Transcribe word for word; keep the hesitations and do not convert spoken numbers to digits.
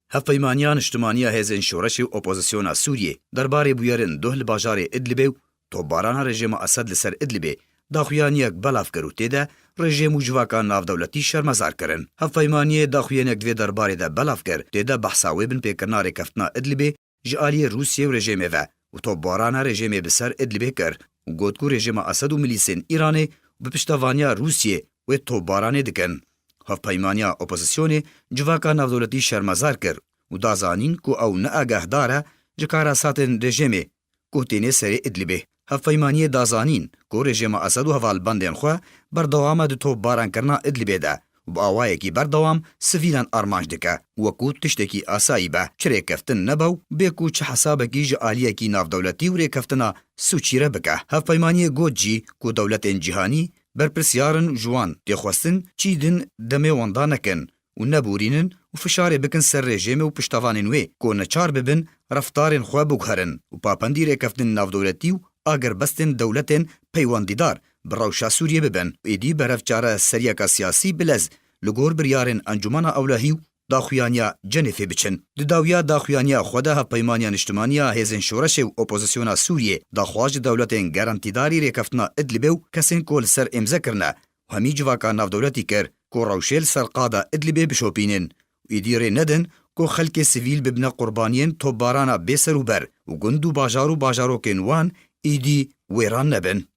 Hevpeymaniya Niştimaniya Hêzên Şoreşê û Opozisyona Sûriyê derbarê bûyerên duh li bajarê Idlibê û topbarana rejîma Esed li ser Idlibê daxuyaniyek belav kir û tê de rejîm û civaka navdewletî şermezar kirin. Hevpeymaniyê daxuyaniyek di vê derbarê de belav kir, tê de behsa wê binpêkirina rêkeftina Idlibê ji aliyê Rûsiyê û rejîmê ve û topbarana rejîmê bi ser Idlibê kir û got ku rejîma Esed û milîsên Îranê bi piştevaniya Rûsiyê wê topbaranê dikin. Hevpeymaniya opozisyonê civaka navdewletî şermezar kir û da zanîn ku ew ne agehdar e ji karasatên rejîmê ku têne serê Idlibê. Hevpeymaniyê da zanîn ku rejîma Esed û hevalbendên xwe berdewam e di topbarankirina Idlibê de û bi awayekî berdewam sivîlan armanc dike, wekû tiştekî asayî be, çi rêkeftin nebe û bê ku çi hesabekî ji aliyekî navdewletî û rêkeftina Sûçî re bike. Hevpeymaniyê got jî ku dewletên cîhanî berpirsiyar in û ji wan tê xwestin çî din demê wan da nekin û neborînin û fişarê bikin ser rejîmê û piştevanên wê ku neçar bibin reftarên xwe biguherin û papendî rêkeftin navdewletî û agirbestên dewletên peywendîdar bi rewşa Sûriyê bibin û êdî berev çareseriyeka siyasî bilez li gor biryarên Encûmena Ewlehî û daxuyaniya Cenêfê biçin. Di dawiya daxuyaniya xwe de Hevpeymaniya Niştimaniya Hêzên Şoreşê û Opozisyona Sûriyê daxwaz ji dewletên gerantîdarî rêkeftina Idlibê û kesên ku li ser îmze kirine û hemî civaka navdewletî kir ku rewşê li ser qada Idlibê bişopînin û êdî rê nedin ku xelkê sivîl bibine qurbaniyên topbarana bêserûber û gund û bajar û bajarokên wan êdî wêran nebin.